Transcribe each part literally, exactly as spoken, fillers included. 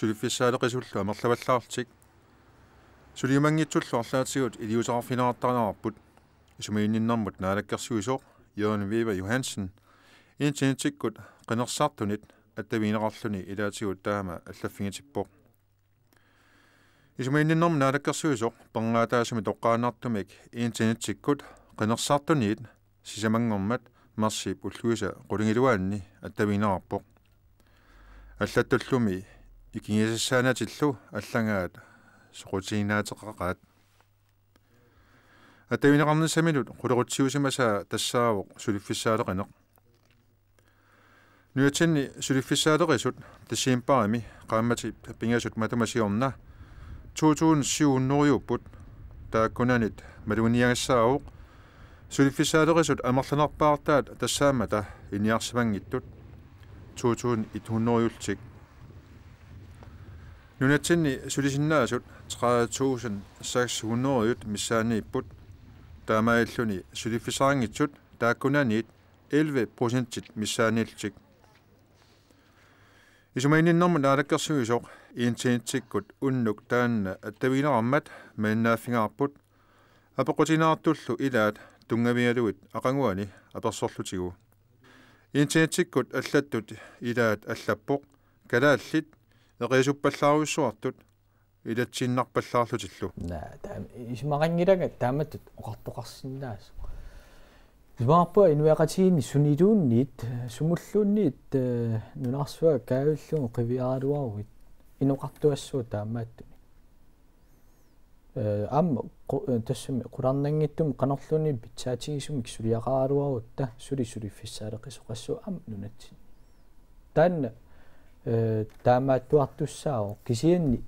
suliffissaaleqisullu amerlavallaarlutik suliumanngitsullu arlaatigut iliuuseqarfigineqartariaqarput. Isumaginninnermut naalakkersuisoq Jørgen Wæver Johansen internettikkut qinersisartunit attavigineqarluni ilaatigut taama allaffigitippoq. Isumaginninnermut naalakkersuisoq pernaataasumik toqqaannartumik internettikkut qinersisartuniit sisamanngormat marsip ulluisa qulingiluaanni attavigineqarpoq. Allattullumi ikigisassaanatillu allagaat soqutiginnaateqaqaat. Attavigineqarnissaminut qulequtsiusimasaa tassaavoq suliffissaaleqineq. Nunatsinni suliffissaaleqisut decembarimi qaammatip pingasut matuma siorna to tusind syv hundrede-upput, taakkunannit maluginiagassaavoq suliffissaaleqisut amerlanerpaartaat tassaammata ilinniarsimanngitsut to tusind et hundrede-ullutik. Nunatsinni sulisinnaasut tredive tusind seks hundrede-t missaanniipput, taamaalilluni suliffissaqanngitsut taakkunannit elleve procentit missaanniillutik. Isumaginninnermut naalakkersuisoq internettikkut unnuk taanna attavigineqarmat malinnaaffigaarput apeqqutigineqartullu ilaat tunngavigalugit aqaguani apersorlutigu. Internettikkut allattut ilaat allappoq: Kalaallit eqiasuppallaarujussuartut ilatsiinnarpallaarlutillu. Naa, taam-, isumaqanngilanga taamatut oqartoqarsinnaasoq. Isumaqarpunga inuiaqatigiinni suniluunniit, sumulluunniit, eh, nunarsuaq kaavillugu qiviaraluaruit inoqartuassaaq taamaattumik. Eh, aamma qu-, eh, tassami qularnanngitsumik qanorluunniit pitsaatigisumik suliaqaraluarutta suli suliffissaaleqisoqassaaq aamma nunatsinni. Taanna, eh, taamaattuartussaavoq, kisianni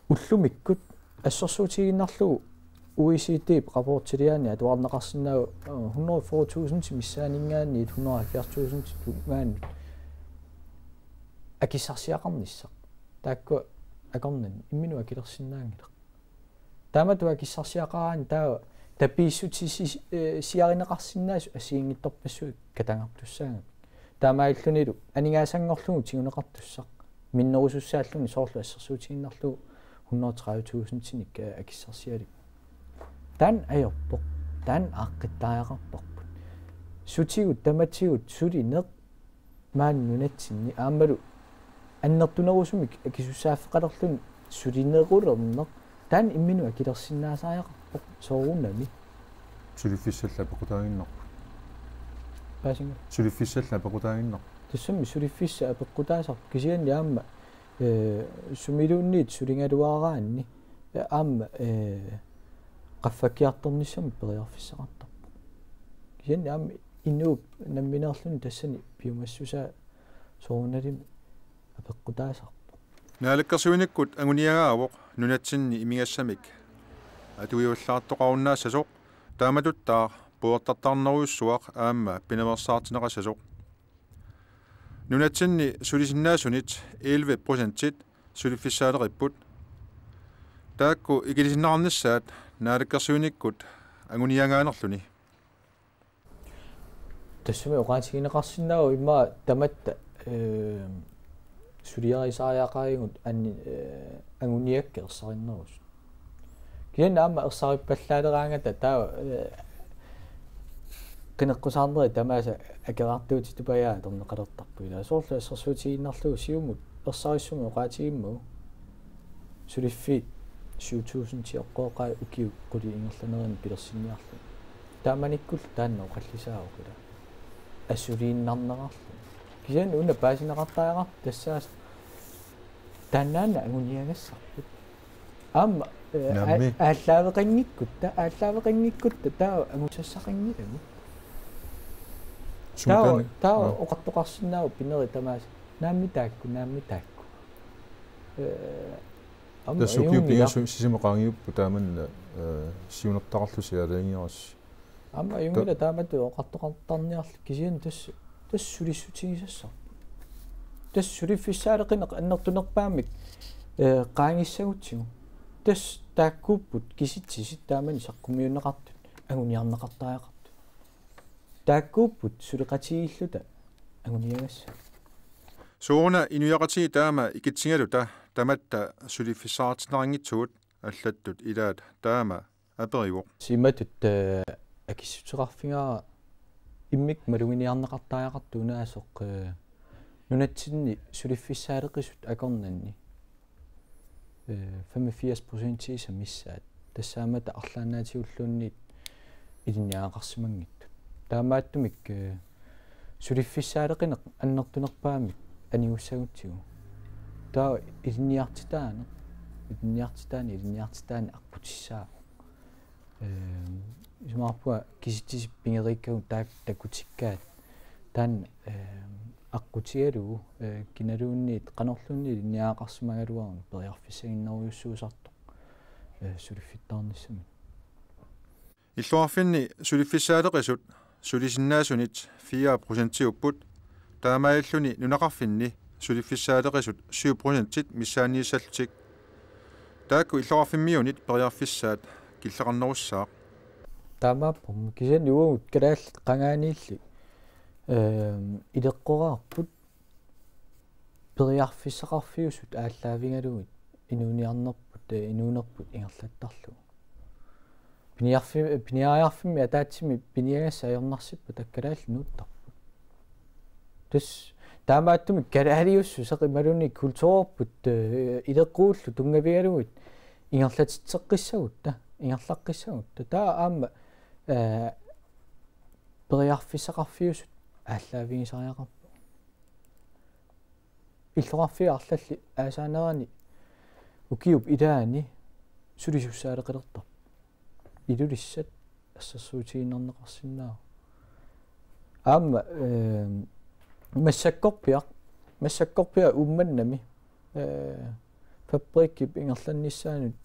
ullumikkut assersuutigiinnarlugu O E C D-p rapportiliaani atuarneqarsinnaavoq, eh, hundrede og fyrre tusind missaaninngaanniit hundrede og halvfjerds tusind tungaanut akissarsiaqarnissaq. Taakku akornanni imminut akilersinnaanngilaq. Taamatut akissarsiaqaraanni taava tapiissutisi-, eh, siarineqarsinnaasut assigiinngitsorpassuit katagartussaagamik. Taamaalillunilu aningaasanngorlugu tiguneqartussaq. Minnerusussaalluni soorlu assersuutigiinnarlugu hundrede og tredive tusindinik, eh, akissarsialik. Taanna ajorpoq. Taanna aaqqittariaqarparput. Sutigut tamatigut sulineq maani nunatsinni aammalu annertunerusumik akisussaaffeqalerluni sulinerulerneq taanna imminut akilersinnaasariaqarpoq soorunami. Suliffissallu apeqqutaaginnarput. Paasinga? Suliffissallu apeqqutaaginnarput. Tassami suliffissaq apeqqutaasarpoq kisianni aamma, eh, sumiluunniit suligaluaraanni, eh, aamma, eh, qaffakkiartornissamut periarfissaqartarpoq. Kisianni aamma inuup nammineerluni tassani piumassusaa soorunalimi apeqqutaasarpoq. Naalakkersuinikkut anguniagaavoq nunatsinni imigassamik atuivallaartoqarunnaassasoq, taamatuttaaq puertartarnerujussuaq aamma pinaveersaartinneqassasoq. Nunatsinni sulisinnaasunit elleve procentit suliffissaaleqipput. Taakku ikilisinneqarnissaat naalakkersuinikkut anguniagaanerluni. Tassami oqaatigineqarsinnaavoq immaqa tamatta, eh, suliarisariaqarigut anni-, eh, anguniakkat ersarinnerusut. Kisianni aamma ersarippallaaleraangata taava, eh, qineqqusaarnerit tamaasa akerartuutitut pajaat atorneqalertarput ilaa. Soorlu assersuutigiinnarlugu siumut ersarissumik oqaatigimmagu suliffiit syv tusind tioqqooqai ukiut qulit ingerlanerini pilersinniarlugit. Taamanikkullu taanna oqallisaavoq ilaa. Asuliinnarneqarluni. Kisianni una paasineqartariaqartoq tassaavoq taannaana anguniagassarput. Aamma, eh, Naammi. a-, aallaaveqanngikkutta, aallaaveqanngikkutta taava angusassaqanngilagut. Taava, Suutaani. taava Aa. oqartoqarsinnaavoq pinerit tamaasa. Naammi taakku, naammi taakku. Eh, aamma Tassa ukiut ajunngilaq. pingasut sisamat qaangiupput taamanna, eh, siunertaqarlusi aalajangiarassi. Aamma ajunngilaq Ta- taamatut oqartoqartarniarlugu kisianni tassa, tassa sulissutigisassarput. Tassa suliffissaaleqineq annertunerpaamik, eh, qaangissagutsigu. Tassa taakkuupput kisitsisit taamani saqqummiunneqartut anguniarneqartariaqartut. Taakkuupput suleqatigiilluta anguniagassat. Sooruna inuiaqatigiit taama ikitsigaluta tamatta suliffissaqartinneqanngitsugut allattut ilaat taama aperivoq. Simatut, eh, akissuteqarfigaara immikkut maluginiarneqartariaqartoq unaasoq, eh, nunatsinni suliffissaaleqisut akornanni, eh, femogfirs procentiisa missaat. Tassaammata arlaannaatigulluunniit ilinniagaqarsimanngitsut. Taamaattumik, eh, suliffissaaleqineq annertunerpaamik anigussagutsigu. Taava ilinniartitaaneq, ilinniartitaaneq, ilinniartitaaneq aqqutissaavoq. Ehm, isumaqarpunga kisitsisit pigeriikkagut taakku takutikkaat. Taanna, ehm, aqqutigalugu, eh, kinaluunniit qanorluunniit ilinniagaqarsimagaluaruni periarfissaginnerujussuusartoq, eh, suliffittaarnissamut. Illoqarfinni suliffissaaleqisut sulisinnaasunik fire procentiupput, taamaalilluni nunaqarfinni suliffissaaleqisut syv procentit missaanniissallutik. Taakku illoqarfimmiunit periarfissaat killeqarnerussaaq. Taamaappoq, kisianni uagut kalaallit qangaaniilli, ehm, ileqqoraarput periarfissaqarfiusut aallaavigalugit inuuniarnerput, eh, inuunerput ingerlattarlugu. Piniarfi-, piniariarfimmi ataatsimik piniagassat ajornarsippata kalaallit nuuttarput. Tassa taamaattumik kalaaliussuseq imaluunniit kulturerput, eh, ileqquullu tunngavigalugit ingerlatitseqqissagutta, ingerlaqqissagutta. Taava aamma, eh, periarfissaqarfiusut aallaavigisariaqarpoq. Illoqarfiit arlallit aasaanerani ukiup ilaani sulisussaaleqilertarput. Ilulissat assersuutigiinnarneqarsinnaavoq. Aamma, ehm, massakkorpiaq, massakkorpiaq Uummannami, eh, fabrikkip ingerlannissaanut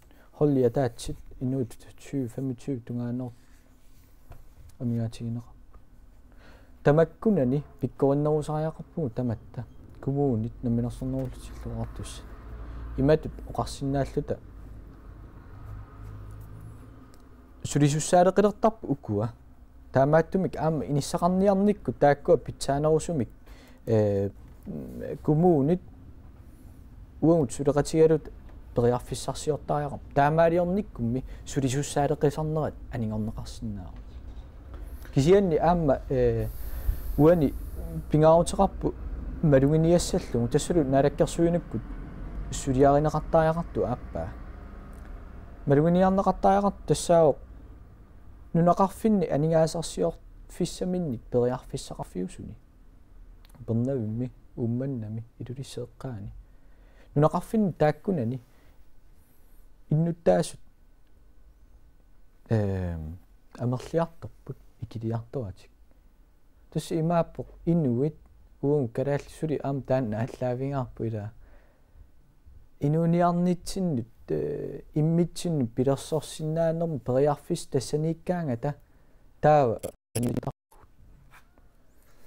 holdit ataatsit inuit tyve femogtyve tungaanut amigaatigineqarput. Tamakkunani pikkorinnerusariaqarpugut tamatta kommunit namminersornerullutik illoqartussat. Imatut oqarsinnaalluta sulisussaaleqilertarput ukua. Taamaattumik aamma inissaqarniarnikkut taakkua pitsaanerusumik, eh, kommunit uagut suleqatigalugit periarfissarsiortariaqarput. Taamaaliornikkummi sulisussaaleqisarnerat anigorneqarsinnaavoq. Kisianni aamma, eh, uani pingaaruteqarpoq maluginiassallugu tassalu naalakkersuinikkut suliarineqartariaqartoq aappaa. Maluginiarneqartariaqartoq tassaavoq nunaqarfinni aningaasarsiorfissaminnik periarfissaqarfiusuni. Upernavimmi, Uummannami, Ilulissat eqqaani. Nunaqarfinni taakkunani innuttaasut, ehm, amerliartorput, ikiliartoratik. Tassa imaappoq inuit uagut kalaallit suli aamma taanna aallaavigaarput ilaa. Inuuniarnitsinnut, eh, immitsinnut pilersorsinnaanermut periarfissaq tassaniikkaangata taava.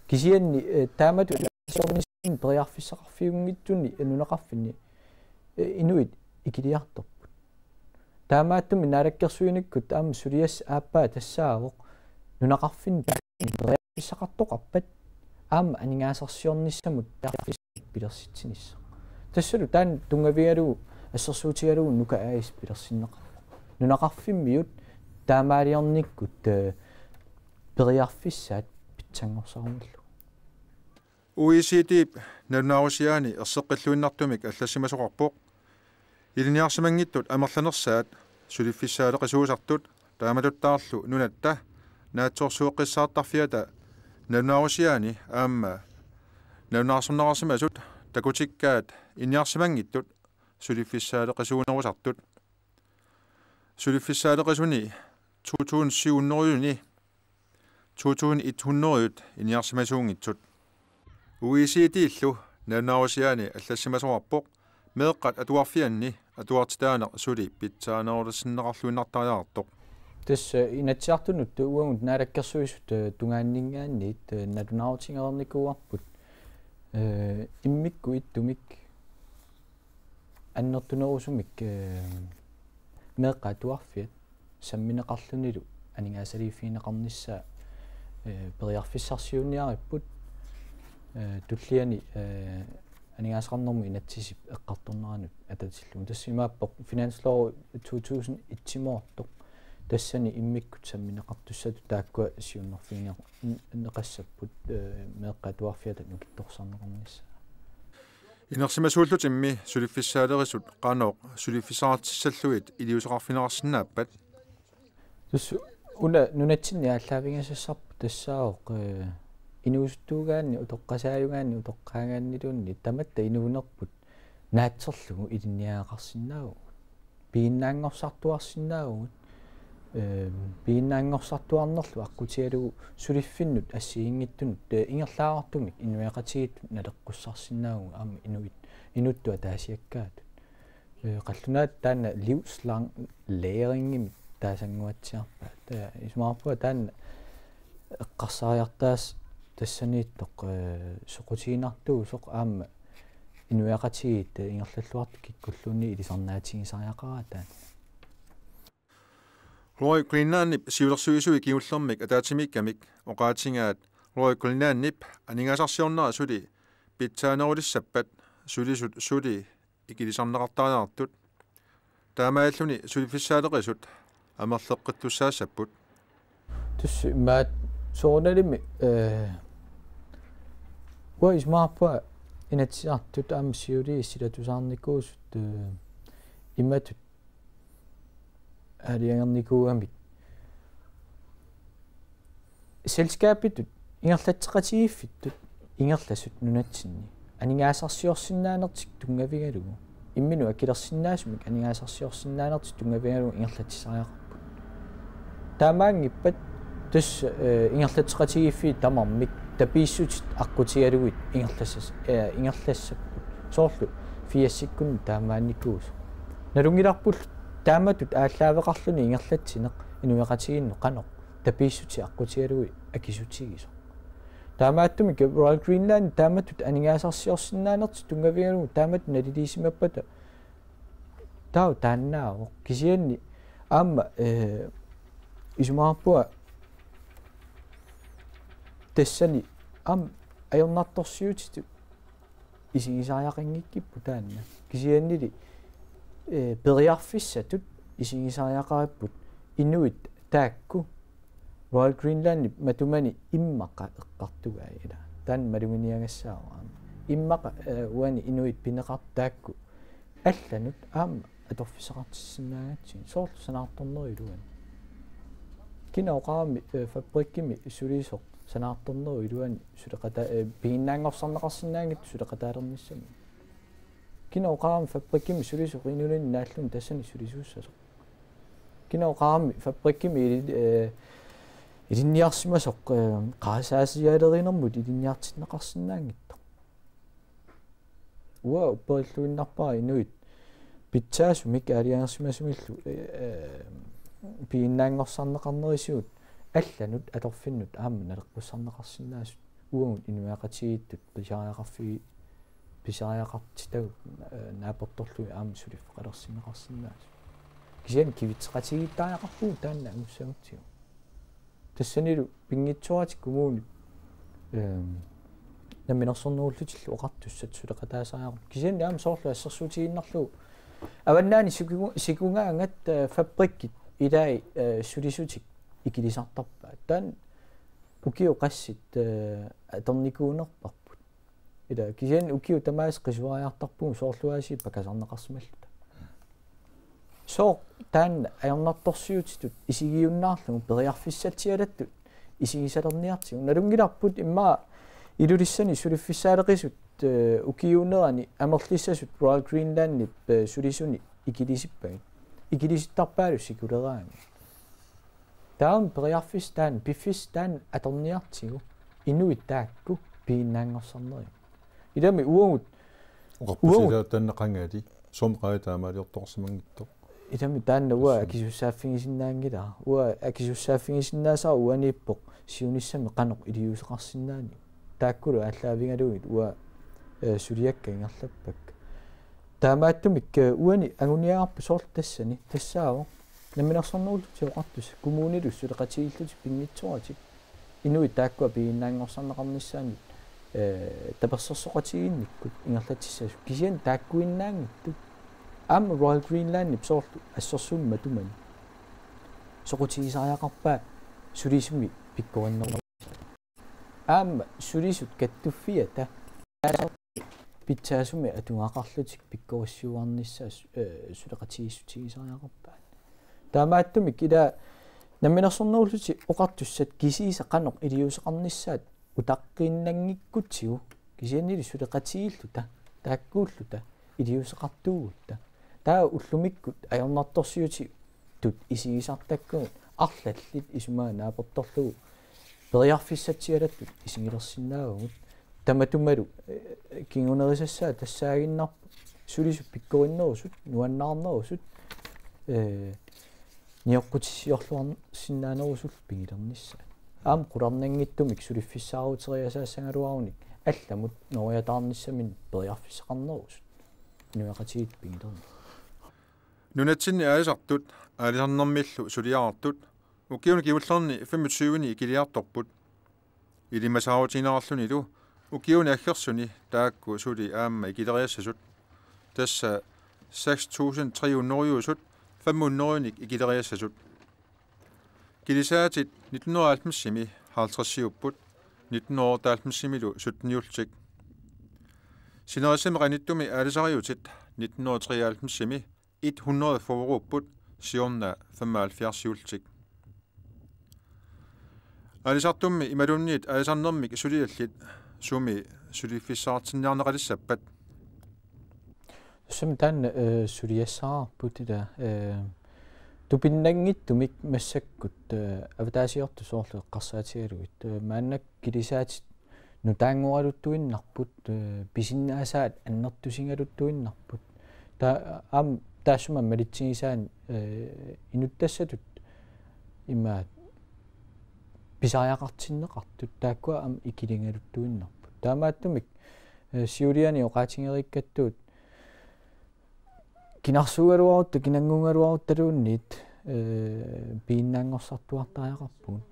Kisianni, eh, taamatut soorunami periarfissaqarfiunngitsuni nunaqarfinni, eh, inuit ikiliartorput. Taamaattumik naalakkersuinikkut aamma suliassaq aappaa tassaavoq nunaqarfinni periarfissaqartoqarpat aamma aningaasarsiornissamut periarfissaq pilersitsinissaq. Tassalu taanna tunngavigalugu assersuutigalugu Nuka A/S pilersinneqarpoq. Nunaqarfimmiut taamaaliornikkut, eh, periarfissaat pitsanngorsarumillugu. O E C D-p nalunaarusiaani erseqqilluinnartumik allassimasoqarpoq ilinniarsimanngitsut amerlanersaat suliffissaaleqisuusartut taamatuttaarlu nunatta naatsorsueqqissaartarfiata nalunaarusiaani aamma nalunaarsorneqarsimasut takutikkaat ilinniarsimanngitsut suliffissaaleqisuunerusartut. Suliffissaaleqisuni to tusind syv hundrede-ni to tusind et hundrede ilinniarsimasuunngitsut. O E C D-llu nalunaarusiaani allassimasoqarpoq meeqqat atuarfianni atuartitaaneq suli pitsaanerulersinneqarluinnartariaqartoq. Tassa Inatsisartunut uagut naalakkersuisut, eh, tungaanninngaanniit, eh, nalunaarutigereernikuuarput, eh, immikkut ittumik annertunerusumik, eh, meeqqat atuarfiat sammineqarlunilu aningaasaliiffigineqarnissaa, eh, periarfissarsiuunniaripput, eh, tulliani, eh, aningaasaqarnermut inatsisip eqqartorneranut atatillugu. Tassa imaappoq finanslov to tusind et-imoortoq. Tassani immikkut sammineqartussatut taakkua siunnerfigineq-, n-, neqassapput, eh, meeqqat atuarfiata nukittorsarneqarnissaa. Inersimasuullutimmi suliffissaalerisut qanoq suliffissaqartissallugit iliuuseqarfigineqarsinnaappat? Tassa una nunatsinni aallaavigisassarput tassaavoq, eh, inuusuttuugaanni, utoqqasaajugaanni, utoqqaagaanniluunniit tamatta inuunerput naatsorlugu ilinniagaqarsinnaavugut. Piginnaanngorsartuarsinnaavugut. Eh, piginnaanngorsartuarnerlu aqqutigalugu suliffinnut assigiinngitsunut, eh, ingerlaartumik inuiaqatigiittut naleqqussarsinnaavugut aamma inuit, inuttut ataasiakkaatut. Eh, qallunaatut taanna livslang læringimik taasannguatsiarpaat. Taava isumaqarpunga taanna eqqarsariartaas-, tassaniittoq, eh, soqutiginartuusoq aamma inuiaqatigiit, eh, ingerlalluartut kikkulluunniit ilisarnaatigisariaqaraat taanna. Royal Greenlandip siulersuisui kingullermik ataatsimiikkamik oqaatigaat Royal Greenlandip aningaasarsiornera suli pitsaanerulissappat sulisut suli ikilisarneqartariaqartut. Taamaalilluni suliffissaalerisut amerleqqittussaassapput. Tassa imaat soorunalimi, eh, uanga isumaqarpunga Inatsisartut aamma siuliani silatusaarnikuusut, eh, imatut aalajangernikuugamik. Selskabitut ingerlatseqatigiiffittut ingerlasut nunatsinni aningaasarsiorsinnaanertik tunngavigalugu, imminut akilersinnaasumik aningaasarsiorsinnaanertik tunngavigalugu ingerlatsisariaqarput. Taamaanngippat tassa, eh, ingerlatseqatigiiffiit tamarmik tapiissutit aqqutigalugit ingerlassas-, eh, ingerlassapput. Soorlu firsikkunni taamaannikuusoq. Nalunngilarpullu taamatut aallaaveqarluni ingerlatsineq inuiaqatigiinnut qanoq tapiissutit aqqutigalugit akisutigisoq. Taamaattumik Royal Greenland taamatut aningaasarsiorsinnaanertik tunngavigalugu taamatut naliliisimappata taava taannaavoq. Kisianni aamma, eh, isumaqarpunga tassani aamma ajornartorsiutitut isigisariaqanngikkipput taanna. Kisiannili, eh, periarfissatut isigisariaqaripput inuit taakku Royal Greenlandip matumani immaqa eqqartugai ila. Taanna maluginiagassaavoq aamma. Immaqa, eh, uani inuit pineqartut taakku allanut aamma atorfissaqartissinnaagatsigu. Soorlu sanaartornerup iluani. Kina oqarami, eh, fabrikkimi sulisoq sanaartornerup iluani suleqata-, eh, piginnaanngorsarneqarsinnaanngitsoq suleqataalernissamut. Kina oqarami fabrikkimi sulisoq inuuninni naalluni tassani sulisuussasoq. Kina oqarami fabrikkimi ili-, eh, ilinniarsimasoq, eh, qarasaasialerinermut ilinniartinneqarsinnaanngitsoq. Uanga upperilluinnarpara inuit pitsaasumik aalajangersimasumillu, eh, eh, piginnaanngorsarneqarnerisigut allanut atorfinnut aamma naleqqussarneqarsinnaasut uagut inuiaqatigiittut pisariaqarfigi-, pisariaqartitagut, eh, naapertorlugit aamma suliffeqalersinneqarsinnaasut. Kisianni kivitseqatigiittariaqarpugut taanna angussagutsigu. Tassanilu pinngitsooratik kommunit, ehm, namminersornerullutillu oqartussat suleqataasariaqarput. Kisianni aamma soorlu assersuutigiinnarlugu Avannaani siku-, sikugaangat, eh, fabrikkit ilai, eh, sulisutik ikilisartarpaat. Taanna ukiut qassit, eh, atornikuunerparput. Ila kisianni ukiut tamaasa qisuariartarpugut soorlu aasiit pakasarneqarsimalluta. Sooq taanna ajornartorsiutitut isigiunnaarlugu periarfissatsialattut isigisalerniartigu. Nalunngilarput immaqa Ilulissani suliffissaaleqisut, eh, ukiuunerani amerlissasut Royal Greenlandip, eh, sulisuni ikilisippagit. Ikilisittarpaalu sikuleraangat. Taava periarfissaq taanna, piffissaq taanna atorniartigu inuit taakku piginnaanngorsarnerit. Ilami uagut, oqarpusi uagut. Ilaa taanna qangali, soormi qaa taamaaliortoqarsimanngitsoq. Ilami taanna uanga tassami akisussaaffigisinnaanngilara. Uanga akisussaaffigisinnaasara uaniippoq siunissami qanoq iliuuseqarsinnaaneq. Taakkulu aallaavigalugit uanga, eh, suliakka ingerlappakka. Taamaattumik, eh, uani anguniagarput soorlu tassani, tassaavoq namminersornerullutik oqartussat, kommunilu suleqatigiillutik pinngitsooratik inuit taakkua piginnaanngorsarneqarnissaannut eh, tapersersoqatigiinnikkut ingerlatissasoq, kisianni taakkuinnaanngitsut. Aamma Royal Greenlandip soorlu assorsuummi matumani soqutigisariaqarpaa sulisumi pikkorinnerusut. Aamma sulisut kattuffiata pitsaasumik atugaqarlutik pikkorissuarnissaat, eh, suleqatigiissutigisariaqarpaat. Taamaattumik ila namminersornerullutik oqartussat kisiisa qanoq iliuuseqarnissaat utaqqiinnanngikkutsigu, kisiannili suleqatigiilluta, taakkuulluta, iliuuseqartuugutta. Taava ullumikkut ajornartorsiutitut isigisartakkagut arlallit isumaga naapertorlugu periarfissatsialattut isigilersinnaavagut. Tamatumalu, eh, kingunerisassaat tassaaginnarpoq sulisut pikkorinnerusut, nuannaarnerusut, eh, nioqqutissiorluarsinnaanerusut pigilernissaat. Aamma qularnanngitsumik suliffissaarutereersagaluarunik allamut nooriataarnissaminnik periarfissaqarnerusut inuiaqatigiit pigilernissaat. Nunatsinni aalisartut, aalisarnermillu suliaartut, ukiuni kingullerni femogtyveni ikiliartorput. Ilimasaarutigineqarlunilu ukiuni aggersuni taakku suli aamma ikileriassasut. Tassa seks tusind tre hundrede-usut fem hundrede-nik ikileriassasut. Kilisaatit nitten hundrede og halvfems-imi halvtreds-iupput, nitten hundrede og halvfems-imilu sytten-iullutik. Sinerissami qanittumi aalisariutit nitten hundrede og treoghalvfems-imi et hundrede og fyrre-upput, siorna femoghalvfjerds-iullutik. Aalisartummi imaluunniit aalisarnermik suliallit sumi suliffissaartinniarneqalissappat? Tassami taanna, eh, suliassaraarput ila, eh, tupinnanngitsumik massakkut, eh, avataasiortut soorlu eqqarsaatigalugit. Eh, maannakkut kilisaatit nutaannguaraluttuinnarput, eh, pisinnaasaat annertusigaluttuinnarput. Taa-, aamma taassuma malitsigisaanik, eh, inuttassatut ima pisariaqartinneqartut taakkua aamma ikiligaluttuinnarput. Taamaattumik, eh, siuliani oqaatigereerakku kinarsuugaluarutta, kinannguugaluaruttaluunniit, eh, piginnaanngorsartuartariaqarpugut.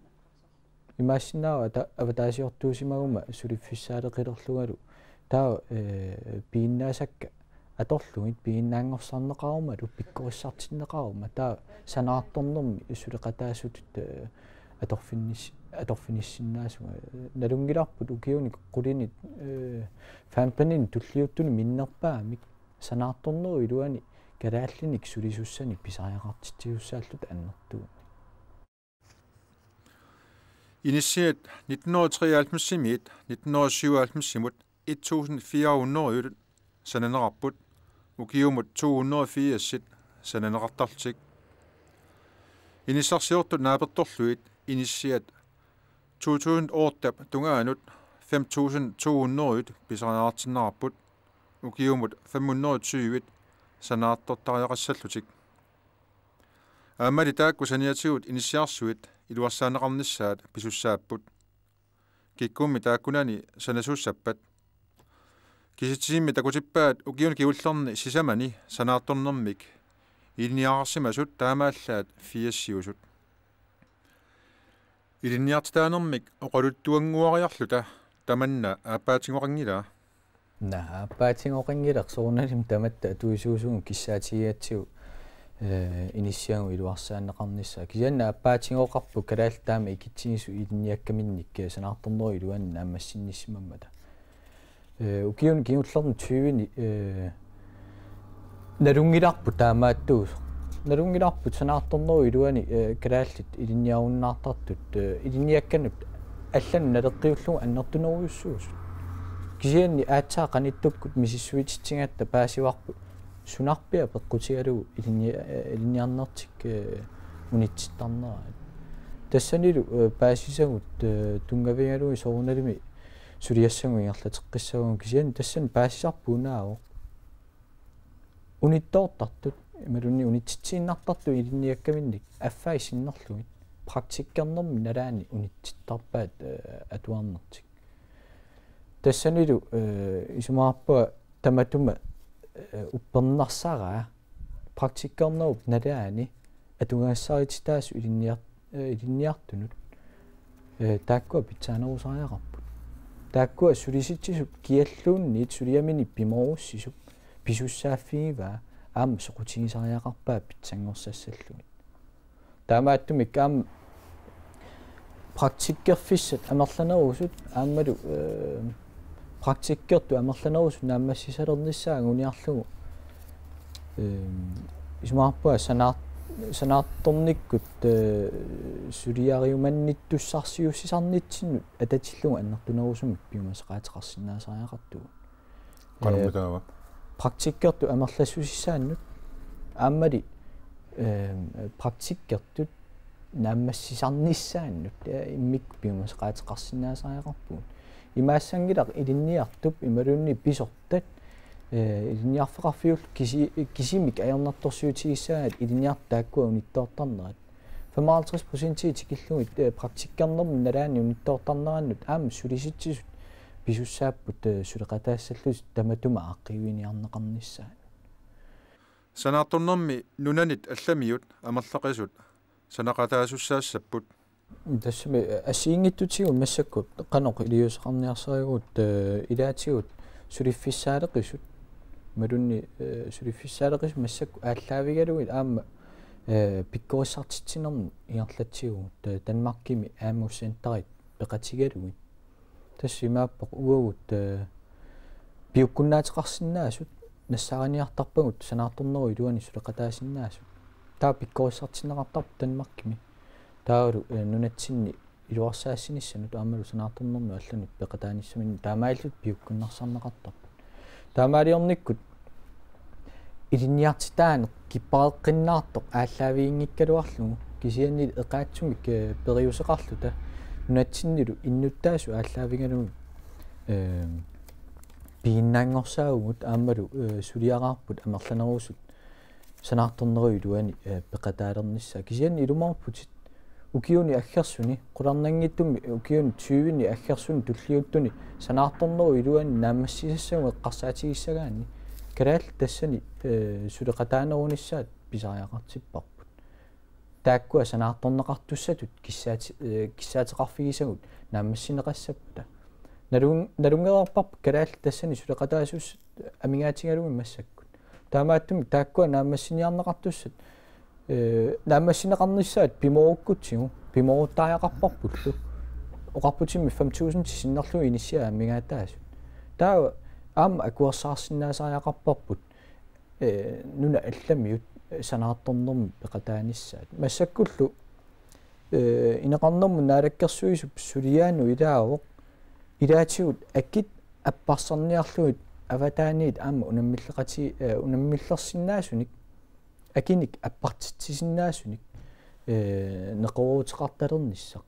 Imaassinnaavoq ata-, avataasiortuusimaguma suliffissaaleqilerlungalu. Taava, eh, piginnaasakka atorlugit piginnaanngorsarneqarumalu pikkorissartinneqaruma. Taava sanaartornermi suleqataasutut, eh, atorfinnis-, atorfinissinnaasunga. Nalunngilarput ukiuni qulinit, eh, femtenini tulliuttuni minnerpaamik sanaartornerup iluani kalaallinik sulisussanik pisariaqartitsisussaalluta annertuumik. Inissiat nitten hundrede og treoghalvfems-imiit nitten hundrede og syvoghalvfems-imut et tusind fire hundrede sananeqarput, ukiumut to hundrede og firs sananeqartarlutik. Inissarsiortut naapertorlugit inissiat to tusind otte-p tungaanut fem tusind to hundrede pisariaqartinneqarput, ukiumut fem hundrede tyve sanaartortariaqassallutik. Aammali taakku saniatigut inissiarsuit iluarsaanneqarnissaat pisussaapput. Kikkummi taakkunani sanasussappat? Kisitsisimmi takutippaat ukiuni kingullerni sisamani sanaartornermik ilinniarsimasut taamaallaat firsiusut. Ilinniartitaanermik oqaluttuannguariarluta tamanna aappaatigoqanngilaa? Naa, aappaatigoqanngilaq, soorunalimi tamatta atuisuusugut kissaatigigatsigu, eh, inissiagut iluarsaanneqarnissaat. Kisianni aappaatigoqarpoq kalaallit taama ikitsigisut ilinniakkaminnik, eh, sanaartornerup iluani naammassinnissisimammata. Eh, ukiuni kingullerni tyveni, eh, nalunngilarput taamaattuusoq. Nalunngilarput sanaartornerup iluani, eh, kalaallit ilinniarunnaartartut, eh, ilinniakkanut allanut naleqqiullugu annertunerujussuusut. Kisianni aatsaat qanittukkut misissuititsigatta paasivarput sunarpiaq peqqutigalugu ilinni-, eh, ilinniarnertik, eh, unitsittarneraat. Tassanilu, eh, paasisagut, eh, tunngavigalugit soorunalimi suliassagut ingerlateqqissavagut, kisianni tassani paasisarput unaavoq unittoortartut imaluunniit unitsitsiinnartartut ilinniakkaminnik affaat sinnerlugit praktikkernermi nalaani unitsittarpaat, eh, atuarnertik. Tassanilu, eh, isumaqarpunga tamatuma, eh, uppernarsaraa praktikkernerup nalaani atugassarititaasut ilinniar-, eh, ilinniartunut, eh, taakkua pitsaanerusariaqarput. Taakkua sulisitsisut kialluunniit suliaminik pimoorussisup pisussaaffigivaa aamma soqutigisariaqarpaa pitsanngorsassallugu. Taamaattumik aamma praktikkerfissat amerlanerusut aammalu, eh, praktikkertut amerlanerusut naammassisalernissaat anguniarlugu. Eh, isumaqarpunga sanaar-, sanaartornikkut, eh, suliariumannittussarsiussisarnitsinnut atatillugu annertunerusumik piumasaqaateqarsinnaasariaqartugut. Qanormi taava? Praktikkertut amerlassusissaannut aammali, eh, praktikkertut naammassisarnissaannut, eh, immikkut piumasaqaateqarsinnaasariaqarpugut. Imaassanngilaq ilinniartup imaluunniit pisortat, eh, ilinniarfeqarfiullu kisi-, kisimik ajornartorsiutigissaangat ilinniartut taakkua unittoortarnerat. Femoghalvtreds procent tikillugit, eh, praktikkernermi nalaani unittoortarnerannut aamma sulisitsisut pisussaapput, eh, suleqataassallutik tamatuma aaqqiiviniarneqarnissaat. Sanaartornermi nunanit allamiut amerlaqisut sanaqataasussaassapput. Tassami, eh, assigiinngitsutigut massakkut qanoq iliuuseqarniarsarigut, eh, ilaatigut suliffissaaleqisut. Imaluunniit, eh, suliffissaaleqisut massakkut aallaavigalugit aamma, eh, pikkorissartitsinermut ingerlatsivugut, eh, Danmarkimi amu centerit peqatigalugit. Tassa imaappoq uagut, eh, piukkunnaateqarsinnaasut nassaariniartarpagut sanaartornerup iluani suleqataasinnaasut. Taava pikkorissartinneqartarpoq Danmarkimi. Taavalu, eh, nunatsinni iluarsaassinissanut aammalu sanaartornermut allanut peqataanissaminut taamaalillutik piukkunnarsarneqartarput. Taamaaliornikkut ilinniartitaaneq kippareqqinnaartoq aallaaviginngikkaluarlugu kisianni eqaatsumik, eh, periuseqarluta nunatsinnilu innuttaasut aallaavigalugit, eh, piginnaanngorsaavugut aammalu, eh, suliaraarput amerlanerusut sanaartornerup iluani, eh, peqataalernissaa. Kisianni ilumoorputit ukiuni aggersuni, qularnanngitsumi ukiuni tyveni aggersuni tulliuttuni sanaartornerup iluani naammassisassagut eqqarsaatigissagaanni kalaallit tassani, eh, suleqataanerunissaat pisariaqartipparput. Taakkua sanaartorneqartussatut kissaati-, eh, kissaateqarfigisagut naammassineqassappata. Nalun-, nalunngereerparput kalaallit tassani suleqataasussat amigaatigalugit massakkut. Taamaattumik taakkua naammassiniarneqartussat, eh, naammassineqarnissaat pimoorukkutsigu, pimooruttariaqarparpullu. Oqarputimmi fem tusind sinnerlugit inissiat amigaataasut. Taava aamma akuersaarsinnaasariaqarparput, eh, nunat allamiut, eh, sanaartornermut peqataanissaat. Massakkullu, eh, ineqarnermut naalakkersuisup suliaanut ilaavoq ilaatigut akit apparsarniarlugit avataaniit aamma unammilleqati-, eh, unammillersinnaasunik, akinik appartitsisinnaasunik, eh, neqerooruteqartalernissaq.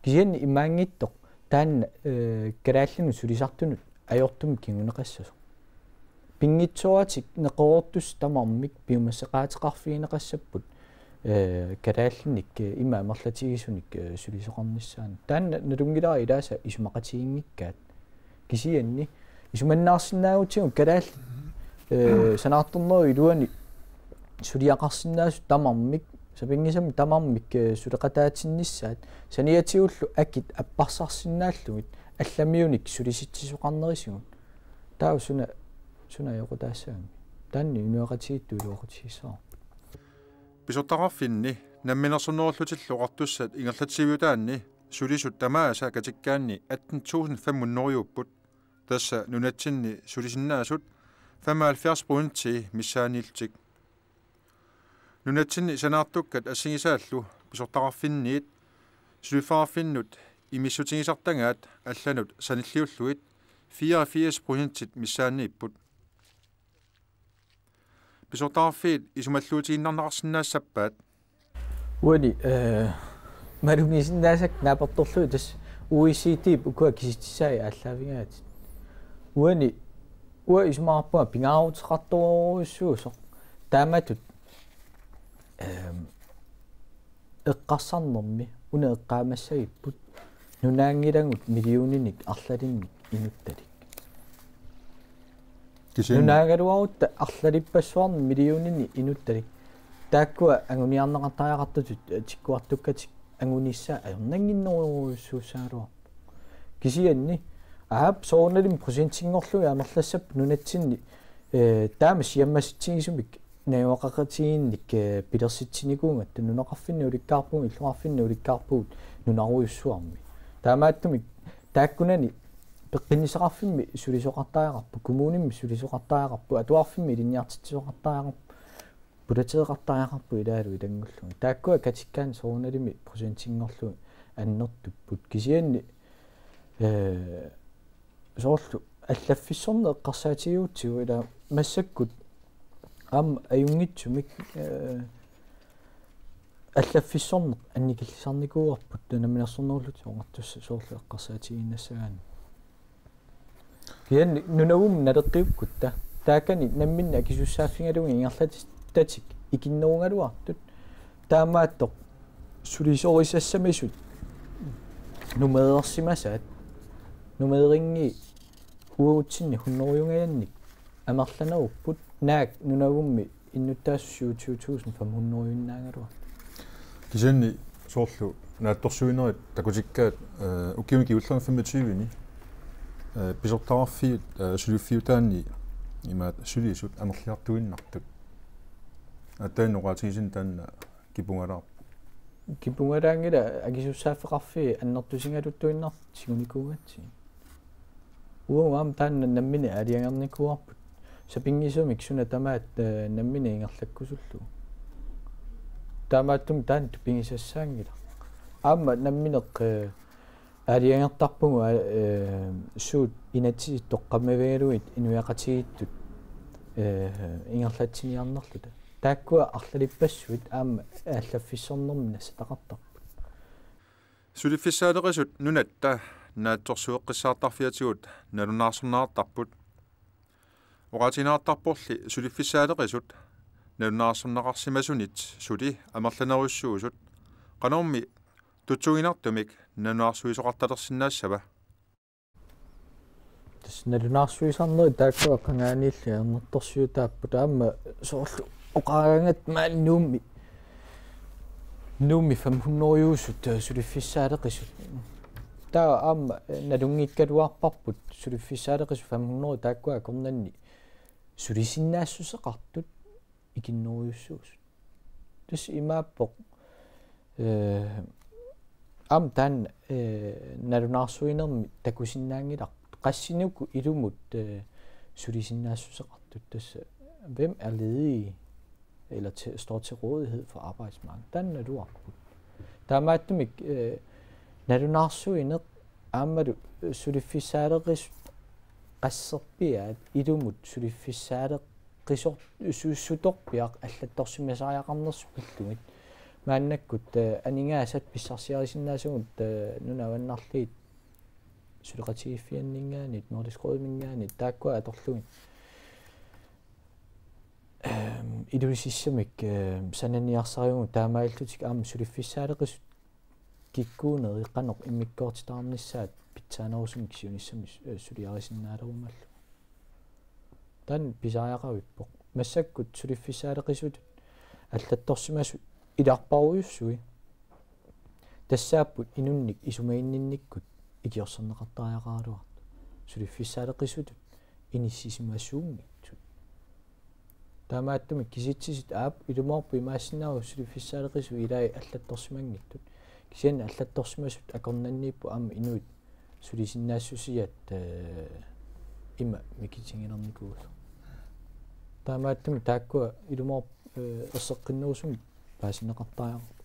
Kisianni imaanngitsoq taanna, eh, kalaallinut sulisartunut ajortumik kinguneqassasoq. Pinngitsooratik neqeroortussat tamarmik piumasaqaateqarfigineqassapput, eh, kalaallinik, eh, ima amerlatigisunik, eh, sulisoqarnissaanut. Taanna nalunngilara ilaasa isumaqatiginngikkaat. Kisianni isumannaarsinnaagutsigu kalaallit, eh, sanaartornerup iluani suliaqarsinnaasut tamarmik, sapinngisamik tamarmik, eh, suleqataatinnissaat, saniatigullu akit apparsarsinnaallugit allamiunik sulisitsisoqarnerisigut. Taava suna, suna ajoqutaassagami. Taanna inuiaqatigiittut iluaqutigissavarput. Pisortaqarfinni Namminersornerullutillu Oqartussat ingerlatsivitaanni sulisut tamaasa katikkaanni atten tusind fem hundrediupput. Tassa nunatsinni sulisinnaasut femoghalvfjerds procenti missaanniillutik. Nunatsinni sanaartukkat assigisaallu pisortaqarfinniit suliffeqarfinnut imissutigisartagaat allanut sanilliullugit fireogfirs procentit missaanniipput. Pisortaqarfiit isumalluutigiinnarneqarsinnaassappat? Uani, eh, malugisinnaasakka naapertorlugit tassa O E C D-p ukua kisitsisai aallaavigaat. Uani, uanga isumaqarpunga pingaaruteqartorujussuusoq. Taamatut, ehm, eqqarsarnermi una eqqaamassagipput nunaanngilagut millioninik arlalinnik inuttalik. Kisianni nunaagaluarutta arlalippassuarnik millioninik inuttalik. Taakkua anguniarneqartariaqartutut, eh, tikkuartukkatik angunissaat ajornannginnerujussuussagaluarpoq. Kisianni Aap, soorunalimi procentinngorlugit amerlassapput nunatsinni, eh, taama siammasitsigisumik najugaqaqatigiinnik, eh, pilersitsinikuugatta, nunaqarfinni ulikkaarpugut, illoqarfinni ulikkaarpugut nunarujussuarmi. Taamaattumik taakkunani peqqinnissaqarfimmi sulisoqartariaqarput, kommunimmi sulisoqartariaqarput, atuarfimmi ilinniartitsisoqartariaqarput, pulateeqartariaqarput ilaalu ilanngullugit. Taakkua katikkaanni soorunalimi procentinngorlugit annertupput. Kisianni, eh, soorlu allaffissorneq eqqarsaatigigutsigu, ila massakkut aamma ajunngitsumik, eh, allaffissorneq annikillisarnikuuarput namminersornerullutik oqartussat soorlu eqqarsaatigiinnassagaanni. Kisianni Nunavummi naleqqiukkutta, taakani namminneq akisussaaffigalugit ingerlatatik ikinnerugaluartut, taamaattoq sulisorisassamisut numeerersimasaat, numeeringi uagutsinni hunnorujungajannik amerlanerupput, naak Nunavummi innuttaasut syvogtyve tusind fem hundrede-innaagaluartut. Kisianni soorlu naatsorsuinerit takutikkaat, eh, ukiuni kingullerni femogtyve-ni, eh, pisortaqarfiit, eh, suliffiutaanni imaat sulisut amerliartuinnartut. Aatsaat oqaatigisinnaavit taanna kipungalaarpoq? Kipungalaanngilaq, akisussaaffeqarfiit annertusigaluttuinnartut tigunikuugatsigit. Uagut aamma taanna nammineq aalajangernikuuarput. Sapinngisumik suna tamaat, eh, nammineq ingerlakkusullugu. Taamaattumik taanna tupigisassaanngilaq. Aamma nammineq, eh, aalajangertarpugut, eh, suut inatsisit toqqammavigalugit inuiaqatigiittut, eh, ingerlatsiniarnerluta. Taakkua arlalippassuit aamma allaffissornermi nassataqartarput. Suliffissaaleqisut nunatta naatsorsueqqissaartarfiatigut nalunaarsorneqartarput. Oqaatigineqartarporli suliffissaaleqisut nalunaarsorneqarsimasunit suli amerlanerujussuusut qanormi tutsuiginartumik nalunaarsuisoqartalersinnaassava? Tassa nalunaarsuisarnerit taakkua qangaaniilli annertorsiutaapput, aamma soorlu oqaagaangatta maani Nuummi, Nuummi fem hundrede-juusut, eh, suliffissaaleqisut. Taava aamma, eh, nalunngikkaluarparput suliffissaaleqisut fem hundrede taakkua akornanni sulisinnaassuseqartut ikinnerujussuusut. Tassa imaappoq, eh, aamma taanna, eh, nalunaarsuinermi takusinnaanngilarput. Qassinuku ilumut, eh, sulisinnaassuseqartut, tassa, hvem er ledige eller til, står til rådighed for arbejdsmarkedet? Taanna naluarput. Taamaattumik, eh, nalunaarsuineq aammalu suliffissaaleqisut qasserpiaat ilumut suliffissaaleqisor-, su-, sutorpiaq allattorsimasariaqarnersut pillugit. Maannakkut, eh, aningaasat pissarsiarisinnaasugut, eh, nunat avannarliit suleqatigiiffianninngaanniit, Nordisk Rådiminngaanniit, taakkua atorlugit, ehm, Ilulisissamik, ehm, sananiarsarivugut taamaalillutik aamma suliffissaaleqisut kikkuunerit qanoq immikkoortitaqarnissaat pitsaanerusumik siunissami su-, eh, suliarisinnaalerumaallugu. Taanna pisariaqavippoq. Massakkut suliffissaaleqisutut allattorsimasut ilarparujussui. Tassaapput inunnik isumaginninnikkut ikiorserneqartariaqaraluartut. Suliffissaaleqisutut inissisimasuunngitsut. Taamaattumik kisitsisit aap ilumoorpoq imaassinnaavoq suliffissaaleqisut ilaat allattorsimanngitsut. Kisianni allattorsimasut akornanniipput aamma inuit sulisinnaassusiat, eh, ima mikitigilernikuusoq. Taamaattumik taakkua ilumoorpoq, eh, erseqqinnerusumik paasineqartariaqarput.